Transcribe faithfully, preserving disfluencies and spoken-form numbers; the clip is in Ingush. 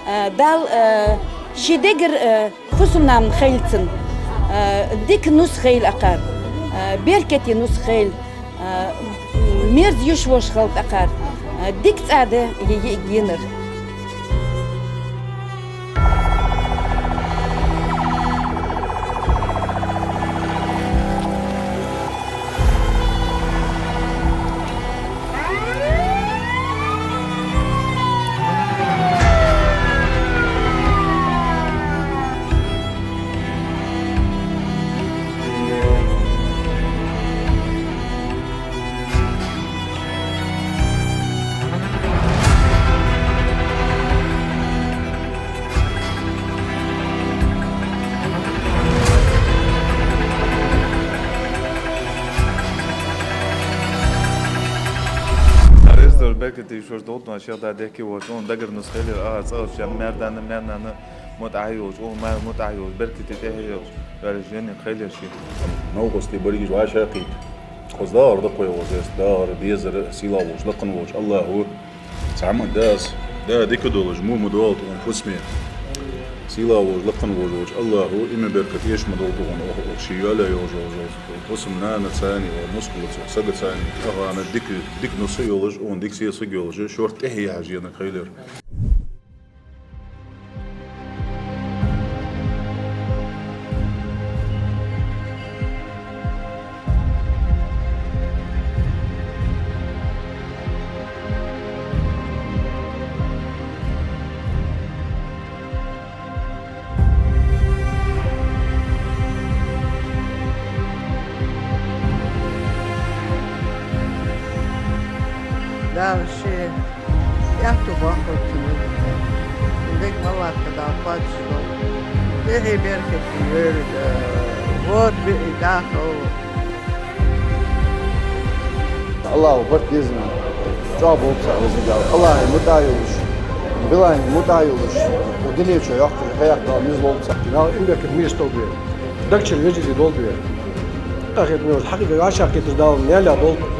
Э, Дала, э, ший дегара, э, фусам-нана хийла цунна, э, дика нус хийла акхар, э, беркате нус хийла, э, мерза йиш йолаш хилда акхар, э, дика цӀа да е-, е-, енар. Реза долаш, беркате йиш йолаш долда, шоай дегӀа дехке волча, цун дегара нус хийла, а, цӀагӀарча маьр-да, маьр-нана мутӀахьа йолаш, укх маьра мутӀахьа йолаш, беркате тӀехье йолаш, ваьлла жайнаш хийла шоай. Новкъостий, берригаш вӀашагӀкхийтта. Хоза дагӀар да-кх вай, хоза эс дагӀар, дезар, сийлахь волча, лакха волча АллахӀа цхьа ма дас, да дика долаш, во ма доалда укх фусаме. Сийлахь волча, лакха волча АллахӀа иман, беркат эша ма долда укхун, укх, укх ший йоалае йолаш, йолаш, йолаш фусам-нанаца а, нускалца, сагаца а, тӀагӀана дика, дика нус йолаш, укхун дика сесаг йолаш, шортта тӀехье яхьаш жайнаш хийла ер. Дала ший аьттув боаккхалба цун. Дег мел латта Дала кхоачашдолда. ТӀехье беркате йойла, э, вода-биъ дахалва. АллахӀа барт безам чӀоагӀа болба цар, Везан Дала. АллахӀа мутӀахьа йолаш, Белаева мутӀахьа йолаш, укх дунен чу йоккха хьаяккха Дала низ лолба цар. Дала иман, беркат нийса долда вай. Даг чура вежарий долда вай. Къахетаме йолаш, хьакъикъа вӀашагӀкхеташ Дала наьна долда.